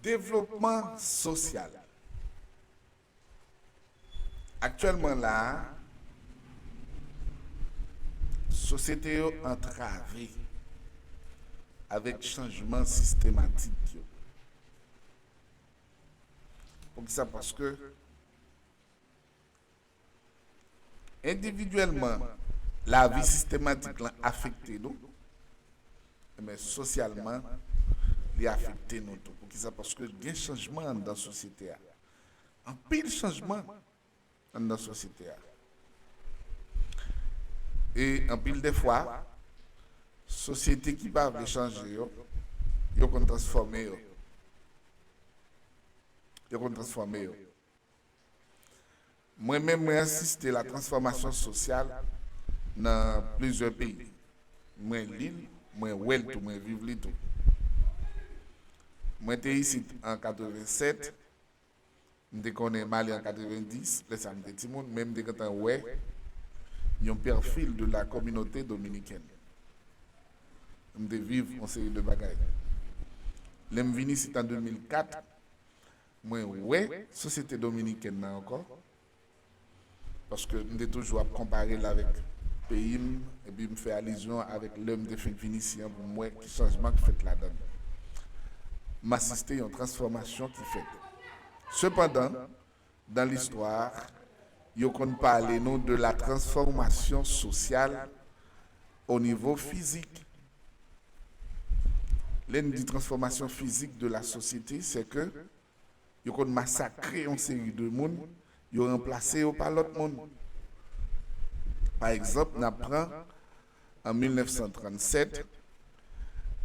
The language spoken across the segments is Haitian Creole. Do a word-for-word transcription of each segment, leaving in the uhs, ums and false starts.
Devlopman sosyal. Aktyèlman la a, sosyete yo antrave avèk chanjman sistematik yo. Poukisa? Paske endividyèlman, lavi sistematik lan afekte nou, men sosyalman, li afekte nou tou. Poukisa? Paske gen chanjman anndan sosyete a. Anpil chanjman anndan sosyete a. E anpil de fwa, sosyete ki pa vle chanje yo, yo konn transfòme yo. Yo konn transfòme yo. Mwen menm, mwen asiste la transfòmasyon sosyal nan plizyè peyi. Mwen li l, mwen wè l tou, mwen viv li tou. Mwen te isit an katrevennsèt, m te konnen m ale an katrevendis, lè sa m te timoun, men m te gentan wè yon pwofil de la communauté dominicaine. M te viv yon seri de bagay. Lè m vin isit an de mil kat, mwen wè sosyete dominikèn nan ankò, paske m te toujou ap konpare l avèk peyi m, epi m fè alizyon avèk lè m te fin vin isi an pou m wè ki chanjman k fèt ladan l. M asiste yon transfòmasyon ki fèt. Sepandan, dans l'histoire, yo konn pale nou de la transformation sociale au niveau physique. Lè n di transfòmasyon fizik de la sosyete, se ke yo konn masakre yon seri de moun, yo ranplase yo pa lòt moun. Pa egzanp, n ap pran an mil nèf san trannsèt,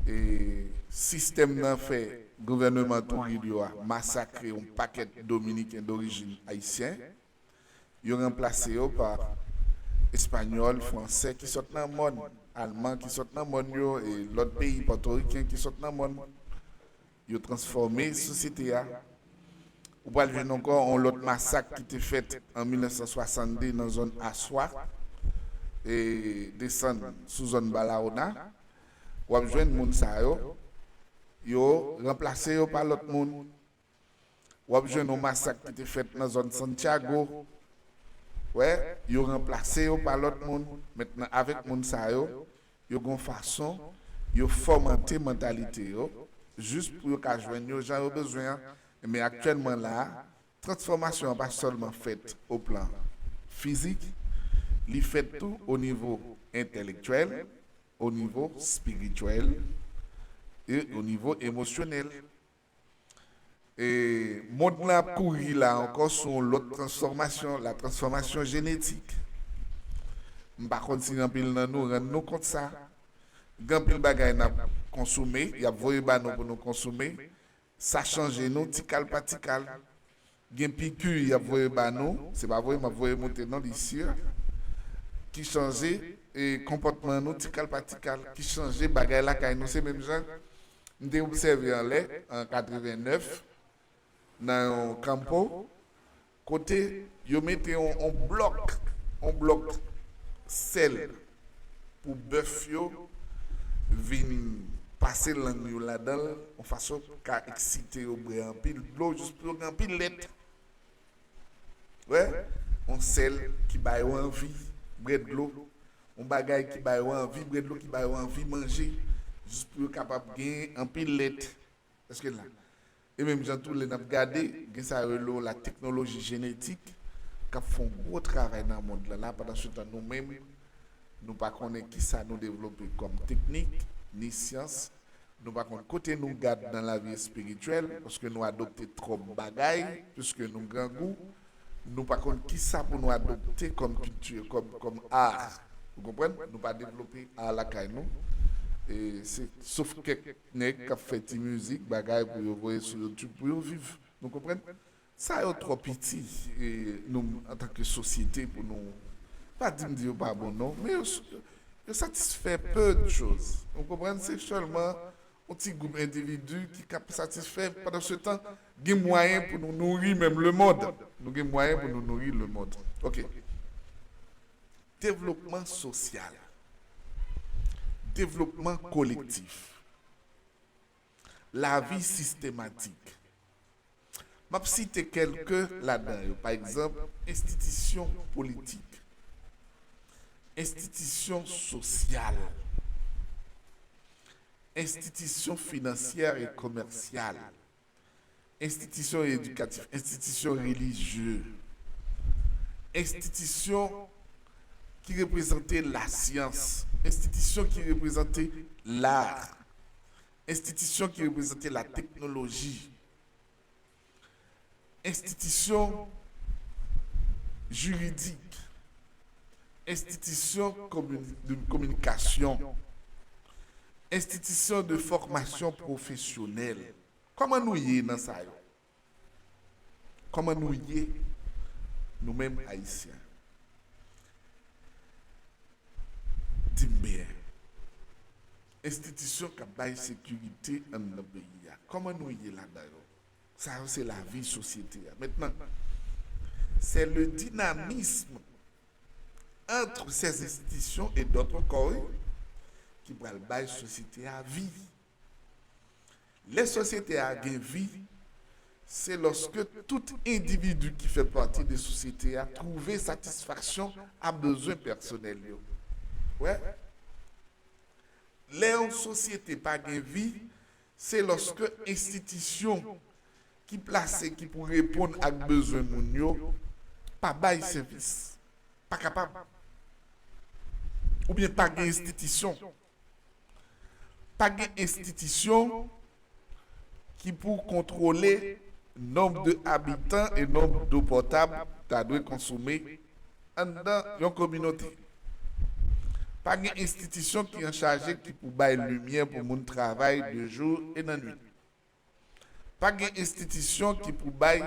e sistèm nan fè gouvènman Trujillo a masakre yon pakèt Dominiken dorijin ayisyen, yo ranplase yo pa Espanyòl, Fransè ki sot nan mòn, Alman ki sot nan mòn yo, e lòt peyi, Pòtoriken ki sot nan mòn. Yo transfòme sosyete a. Ou pral jwenn ankò yon lòt masak ki te fèt an mil nèf san swasannde nan zòn Aswa, e desann sou zòn Barahona. W ap jwenn moun sa yo, yo ranplase yo pa lòt moun. W ap jwenn yon masak ki te fèt nan zòn Santiago. Wè, yo ranplase yo pa lòt moun. Mentnan, avèk moun sa yo, yo gon fason yo fòmante mantalite yo, jis pou yo ka jwenn yo jan yo bezwen an. Men aktyèlman la a, transfòmasyon an pa sèlman fèt o plan fizik, li fèt tou o nivo entèlektyèl, o nivo espirityèl e o nivo emosyonèl. E mond lan ap kouri la ankò sou yon lòt transfòmasyon, la transfòmasyon jenetik. M pa konn si anpil nan nou rann nou kont sa. Gen anpil bagay n ap konsome, y ap voye ba nou pou nou konsome. Sa chanje nou ti kal pa ti kal. Gen piki y ap voye ba nou, se pa voye, m ap voye moute non, li si, ki chanje e konpòtman nou ti kal pa ti kal, ki chanje bagay lakay nou, se menm jan. M te obsève anlè, an katrevennèf, nan yon kanpo, kote yo mete yon, yon blòk, yon blòk sèl pou bèf yo vin pase lang yo ladan l, yon fason pou ka eksite yo bwè anpil dlo, jis pou yo gen anpil lèt. Wè, yon sèl ki ba yo anvi bwè dlo, yon bagay ki ba yo anvi bwè dlo, ki ba yo anvi manje, jis pou yo kapab gen anpil lèt. Èske l la? E menm jan tou, lè n ap gade, gen sa yo rele la teknoloji jenetik k ap fè yon gwo travay nan mond lan la, pandan se tan nou menm, nou pa konnen kisa nou devlope kòm teknik, ni syans, nou pa konn kote nou gad nan lavi espirityèl, paske nou adopte twòp bagay, piske nou grangou, nou pa konn kisa pou nou adopte kòm kilti, kòm, kòm ar. Ou konprann? Nou pa devlope ar lakay nou. E se, sof kèk nèg k ap fè ti mizik, bagay pou yo voye sou YouTube pou yo viv. Nou konprann? Sa yo twò piti, e, nou, antanke sosyete, pou nou, pa di m di yo pa bon, non, men yo, yo satisfè peu de choses. Ou konprann? Se sèlman yon ti gwoup endividi ki kab satisfè. Pandan se tan, gen mwayen pou nou nouri menm lemond. Nou gen mwayen pou nou nouri lemond. Ok. Devlopman sosyal. Devlopman kolektif. Lavi sistematik. M ap site kèlke ladan yo, pa egzanp, enstitisyon politik, enstitisyon sosyal, enstitisyon finansyè e komèsyal, enstitisyon edikatif, enstitisyon relijye, enstitisyon ki reprezante lasyans, enstitisyon ki reprezante lar, enstitisyon ki reprezante lateknoloji, enstitisyon jiridik, enstitisyon komini- de kominikasyon, enstitisyon de fòmasyon pwofesyonèl. Kòman nou ye nan sa yo? Kòman nou ye, nou menm Ayisyen? Di m byen. Enstitisyon k ap bay sekirite anndan peyi a. Kòman nou ye ladan yo? Sa yo se lavi sosyete a. Maintenant, c'est le dynamisme entre ces institutions et d'autres encore, wi, ki pral bay sosyete a vi. Lè sosyete a gen vi, se lòske tout endividi ki fè pati de sosyete a twouve satisfaksyon a bezwen pèsonèl yo. Wè, lè yon sosyete pa gen vi, se lòske enstitisyon ki plase ki pou reponn ak bezwen moun yo pa bay sèvis, pa kapab, oubyen pa gen enstitisyon. Pa gen enstitisyon ki pou kontwole nonb de abitan e nonb dlo potab ta dwe konsome anndan yon kominote. Pa gen enstitisyon ki an chaje ki pou bay limyè pou moun travay de jou e nan nwit. Pa gen enstitisyon ki pou bay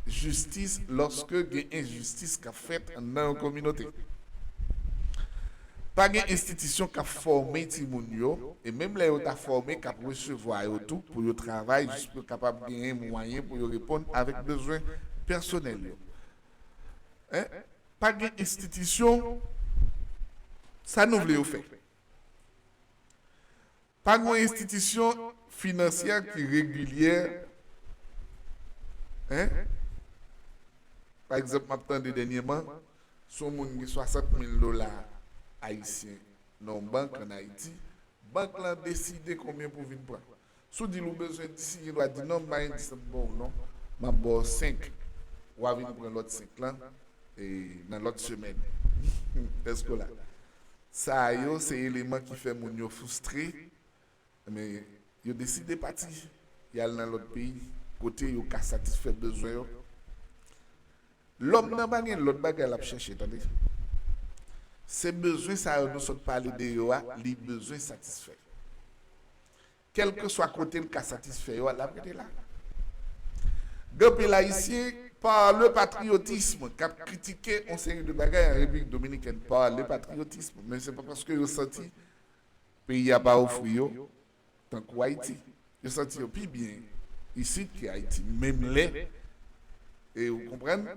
jistis lòske gen enjistis k ap fèt anndan yon kominote. Pa gen enstitisyon k ap fòme timoun yo, e menm lè yo ta fòme, k ap resevwa yo tou pou yo travay jis pou yo kapab genyen mwayen pou yo reponn avèk bezwen pèsonèl yo. Hein? Pa gen enstitisyon, sa nou vle yo fè? Pa gen yon enstitisyon finansyè ki regilyè, hein? Pa egzanp, m ap tande dènyèman, si yon moun gen swasant mil dola ayisyen nan yon bank ann Ayiti, bank lan deside konbyen pou vin pran. Si w di l ou bezwen dis, li gen dwa di non, m pa gen dis, m ap ba w non, m ap ba w senk. W a vin pran lòt senk lan, e, nan lòt semèn. Èske w la? Sa yo se eleman ki fè moun yo fristre, men yo deside pati, y al nan lòt peyi, kote yo ka satisfè bezwen yo. Lòm nan pa gen lòt bagay l ap chèche, tande. Se bezwen sa yo nou sot pale de yo a, li bezwen satisfè. Kèlkeswa kote l ka satisfè yo a, l ap rete la. Gen anpil Ayisyen, par le patriotisme, k ap kritike yon seri de bagay an Repiblik Dominikèn, par le patriotisme, men se pa paske yo santi peyi a pa ofri yo tankou Ayiti. Yo santi yo pi byen isit ke Ayiti. Menm lè, e ou konprann,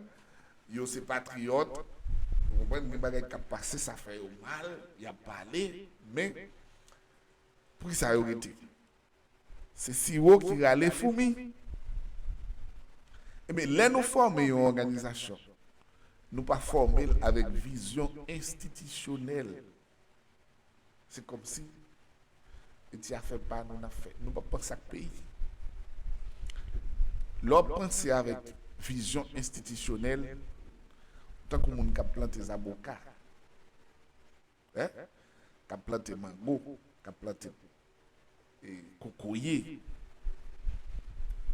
yo se patriyòt, ou konprann, gen bagay k ap pase, sa fè yo mal, y ap pale, men pri sa yo rete. Se siwo ki rale foumi. Ebyen, lè nou fòme yon òganizasyon, nou pa fòme l avèk vizyon enstitisyonèl. Se kòmsi e ti afè pa nou n ap fè. Nou p ap panse ak peyi. Lè w ap panse avèk vizyon enstitisyonèl, tankou moun k ap plante zaboka, hein? K ap plante mango, k ap plante, e, kokoye.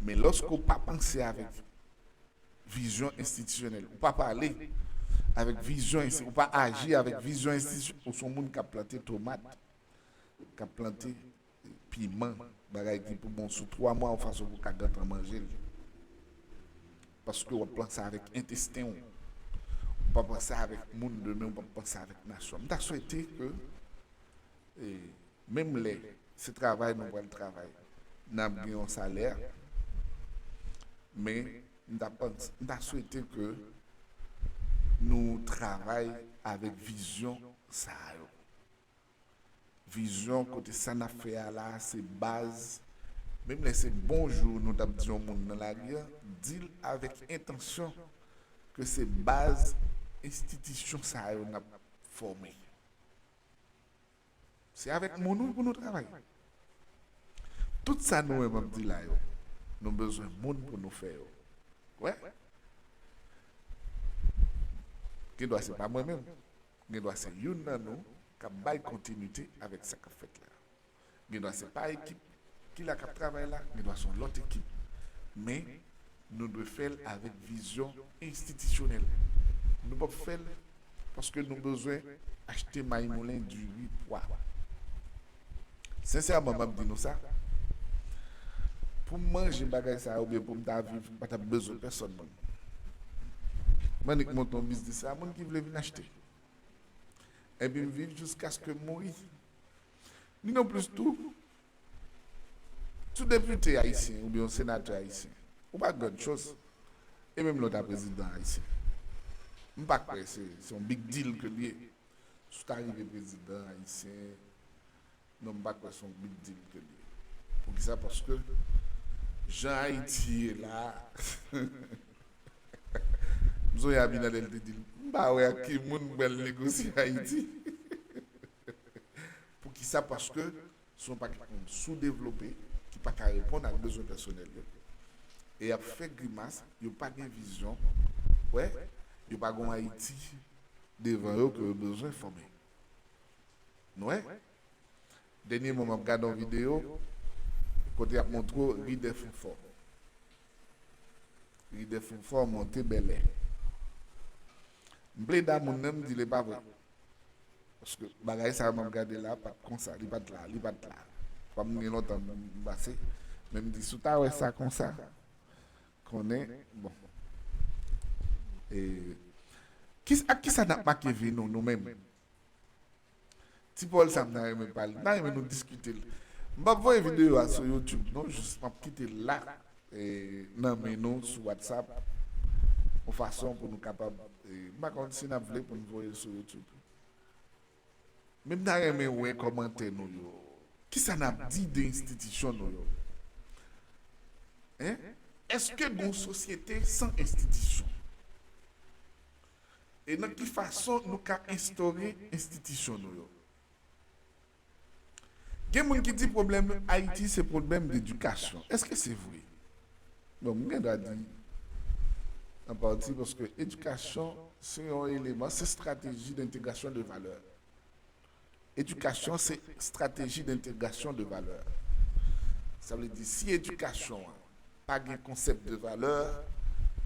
Men lòske w pa panse avèk vizyon enstitisyonèl, ou pa pale avèk vizyon ensti-, ou pa aji avèk vizyon enstitisyonèl, ou se yon moun k ap plante tomat, k ap plante piman, bagay ki pou bon sou twa mwa, yon fason pou w ka gentan manje l. Paske w ap panse avèk entesten w. Ou pa panse avèk moun demen, ou pa panse avèk nasyon. M ta swete ke, e, menm lè se travay nou pral travay, n ap gen yon salè, men m ta panse, m ta swete ke nou travay avèk vizyon sa yo. Vizyon kote sa n ap fè a la a se baz Menm lè se bonjou nou t ap di yon moun nan lari a, di l avèk entansyon ke se baz enstitisyon sa yo n ap fòme. Se avèk moun wi pou nou travay. Tout sa nou wè m ap di la yo, nou bezwen moun pou nou fè yo. Wè. Gen dwa se pa mwen menm. Gen dwa se youn nan nou k ap bay kontinite avèk sa k ap fèt la. Gen dwa se pa ekip ki la k ap travay la, gen dwa se yon lòt ekip. Men, nou dwe fè l avèk vizyon enstitisyonèl. Nou p ap fè l paske nou bezwen achte may moulen, diri, pwa. Sensèman, m ap di nou sa. Pou m manje bagay sa yo, oubyen pou m ta viv, m pa t ap bezwen pèsonn moun. M annik monte yon biznis la, moun ki vle vin achte. Epi m viv jiskaske m mouri. Ni non plis tou, si w depite ayisyen oubyen yon senatè ayisyen, ou pa gran choz. E menm lè w ta prezidan ayisyen, m pa kwè se se yon big deal ke l ye. Si w ta rive prezidan ayisyen, non, m pa kwè se yon big deal ke l ye. Poukisa? Paske jan Ayiti ye la, m sonje Abinader te di l, m pa wè ak ki moun m pral negosye Ayiti. Poukisa? Paske se yon pakèt moun soudevlope ki pa ka reponn ak bezwen pèsonèl yo. E y ap fè grimas, yo pa gen vizyon. Wè, yo pa gen yon Ayiti devan yo ke yo bezwen fòme. Nou wè? Dènyèman, m ap gade yon videyo kote y ap montre w ri dè Fonfò. Ri dè Fonfò monte bèlè. M plede a moun nan, m di l e pa vre. Paske bagay sa a m ap gade la, pa t konsa, li pa t la, li pa t la. Fò m gen lontan m pase, men m di, si w ta wè sa konsa, konnen, bon. E, kis-, ak kisa n ap make vi nou, nou menm? Ti pawòl sa m ta renmen pale, m ta renmen nou diskite l. M p ap voye videyo a sou YouTube, non, jis m ap kite l la, e, nan men nou sou WhatsApp, yon fason pou nou kapab, e, m pa konn si n ap vle pou n voye l sou YouTube. Men m ta renmen wè kòmantè nou yo. Kisa n ap di de enstitisyon nou yo? Hein? Èske gen yon sosyete san enstitisyon? E nan ki fason nou ka enstore enstitisyon nou yo? Gen moun ki di pwoblèm Ayiti se pwoblèm dedikasyon. Èske se vre? Bon, m gen dwa di an pati paske edikasyon se yon eleman, se strateji dentegrasyon de valè. Edikasyon se strateji dentegrasyon de valè. Sa vle di, si edikasyon an pa gen konsèp de valè,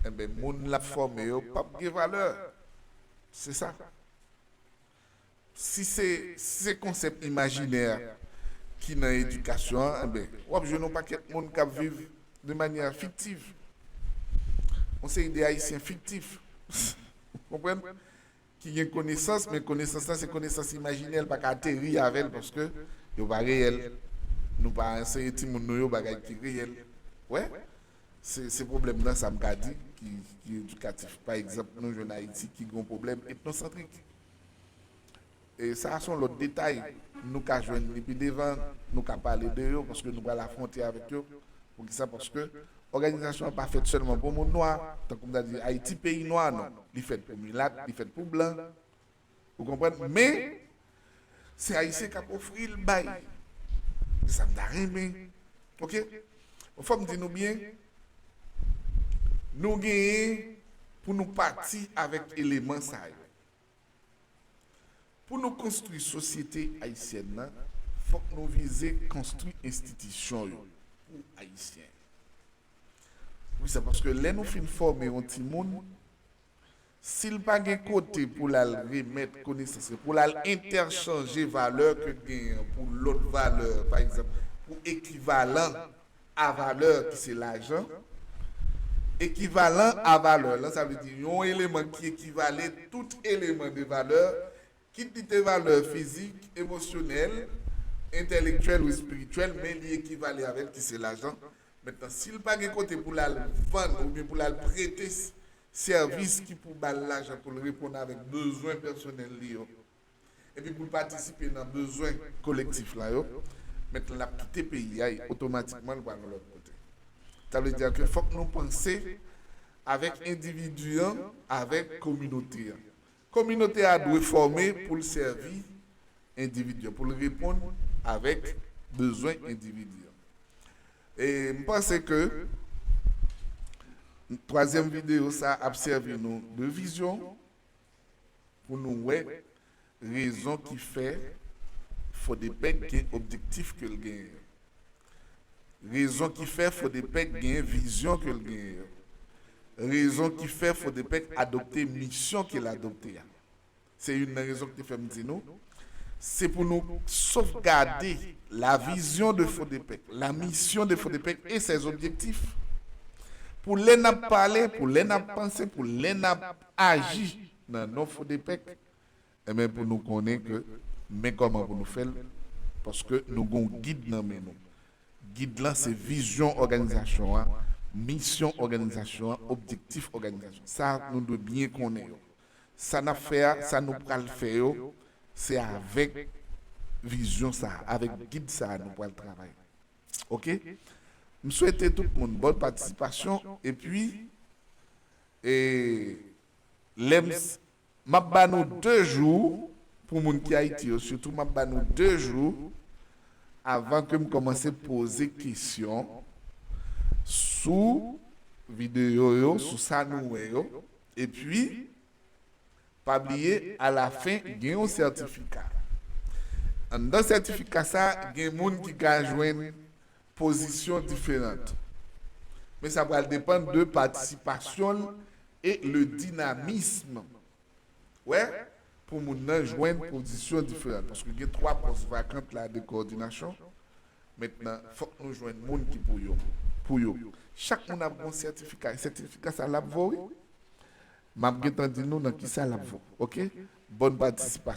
enben, moun l ap fòme yo p ap gen valè. Se sa. Si se, si se konsèp imajinè ki nan edikasyon an, enben, w ap jwenn yon pakèt moun k ap viv de manyè fiktif. Yon seri de Ayisyen fiktif. Ou konprann? Ki gen konesans, men konesans lan se konesans imajinè, l pa ka ateri avè l paske yo pa reyèl. Nou pa anseye timoun nou yo bagay ki reyèl. Wè? Se, se pwoblèm nan, sa m ka di, ki, ki edikatif. Pa egzanp, nou jwenn Ayiti ki gen yon pwoblèm etnosantrik. E sa a se yon lòt detay. Nou ka jwenn li pi devan, nou ka pale de yo, paske nou pral afwonte avèk yo. Poukisa? Paske òganizasyon an pa fèt sèlman pou moun nwa. Tankou m ta di, Ayiti peyi nwa, non. Li fèt pou milat, li fèt pou blan. Ou konprann? Men, se Ayisyen k ap ofri l bay. Se sa m ta renmen. Oke? Fò m di nou byen, nou genyen pou nou pati avèk eleman sa yo. Pou nou konstwi sosyete ayisyèn nan, fòk nou vize konstwi enstitisyon yo pou Ayisyen. Wi, se paske lè nou fin fòme yon timoun, si l pa gen kote pou l al remèt konesans yo, pou l al entèchanje valè ke l genyen an pou lòt valè, pa egzanp, pou ekivalan a valè ki se lajan, ekivalan a valè lan, sa vle di yon eleman ki ekivale tout eleman de valè, kit li te valè fizik, emosyonèl, entèlektyèl ou espirityèl, men li ekivale avè l ki se lajan. Mentnan, si l pa gen kote pou l al vann oubyen pou l al prete s-, sèvis ki pou ba l lajan pou l reponn avèk bezwen pèsonèl li yo, epi pou l patisipe nan bezwen kolektif la yo, mentnan l ap kite peyi a, e otomatikman l pral yon lòt kote. Sa vle di ke fòk nou panse avèk endividi an, avèk kominote an. Kominote a dwe fòme pou l sèvi endividi an, pou l reponn avèk bezwen endividi an. E m panse ke twazyèm videyo sa ap sèvi nou de vizyon pou nou wè rezon ki fè Fodepec gen objektif ke l genyen. Rezon ki fè Fodepec gen vizyon ke l genyen. Rezon ki fè Fodepec adopte misyon ke l adopte a. Se youn nan rezon ki te fè m di nou, se pou nou sovgade la vision de Fodepec, la mission de Fodepec et ses objectifs. Pou lè n ap pale, pou lè n ap panse, pou lè n ap aji nan non Fodepec, enben pou nou konnen ke men kòman pou nou fè l, paske nou gon gid nan men nou. Gid lan se vizyon òganizasyon an, misyon òganizasyon an, objektif òganizasyon. Sa nou dwe byen konnen yo. Sa n ap fè a, sa nou pral fè yo, se avèk vizyon sa, avèk gid sa nou pral travay. Oke? M swete tout moun bòn patisipasyon, epi e, lè m, m ap ba nou de jou, pou moun ki Ayiti yo sitou, m ap ba nou de jou avan ke m kòmanse poze kesyon sou videyo yo, sou sa nou wè yo. Epi, pa bliye, alafen, gen yon sètifika. Anndan sètifika sa, gen moun ki ka jwenn pozisyon diferan. Men sa pral depann de patisipasyon l e le dynamisme. Wè, pou moun nan jwenn pozisyon diferan. Paske gen twa pòs vakant la de kowòdinasyon. Mentnan, fòk nou jwenn moun ki pou yo. Pou yo. Chak moun ap gon sètifika. E sètifika sa l ap voye. M ap gentan di nou nan ki sa l ap voye. Oke? Bòn patisipasyon.